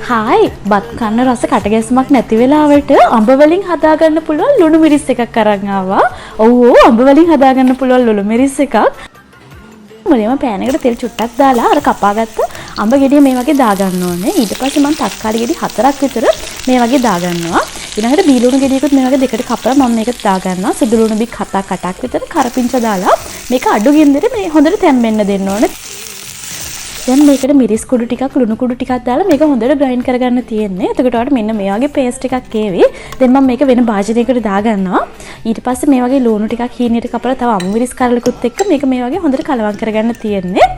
Hi, බත් කන්න රස කටගැස්මක් නැති වෙලාවට අඹ වලින් හදාගන්න පුළුවන් ලුණු මිරිස් එකක් අරන් ආවා. ඔව් ඔව්, අඹ වලින් හදාගන්න පුළුවන් ලුණු මිරිස් එකක්. මුලින්ම පෑන් එකට තෙල් චුට්ටක් දාලා අර කපාගත්ත අඹ ගෙඩිය මේ වගේ දාගන්න ඕනේ. ඊට පස්සේ මම තක්කාලි ගෙඩි 4ක් විතර මේ වගේ දාගන්නවා. ඊළඟට බීලුණු ගෙඩියකුත් මේ වගේ දෙකට කපලා මම මේක දාගන්නවා. සුදු ලුණු බික් 7ක් 8ක් විතර කරපිංච දාලා මේක අඩු ගින්දරේ මේ හොඳට තැම්බෙන්න දෙන්න ඕනේ. දැන් මේකට මිරිස් කුඩු ටිකක්, ලුණු කුඩු ටිකක් දාලා මේක හොඳට ග්‍රයින්ඩ් කරගන්න තියෙන්නේ. එතකොට ඔයාලට මෙන්න මේ වගේ පේස්ට් එකක් ඒවි. දැන් මම මේක වෙන භාජනයකට දාගන්නවා. ඊට පස්සේ මේ වගේ ලුණු ටිකක් හීනියට කපලා තව අමු මිරිස් කරලකුත් එක්ක මේක මේ වගේ හොඳට කලවම් කරගන්න තියෙන්නේ.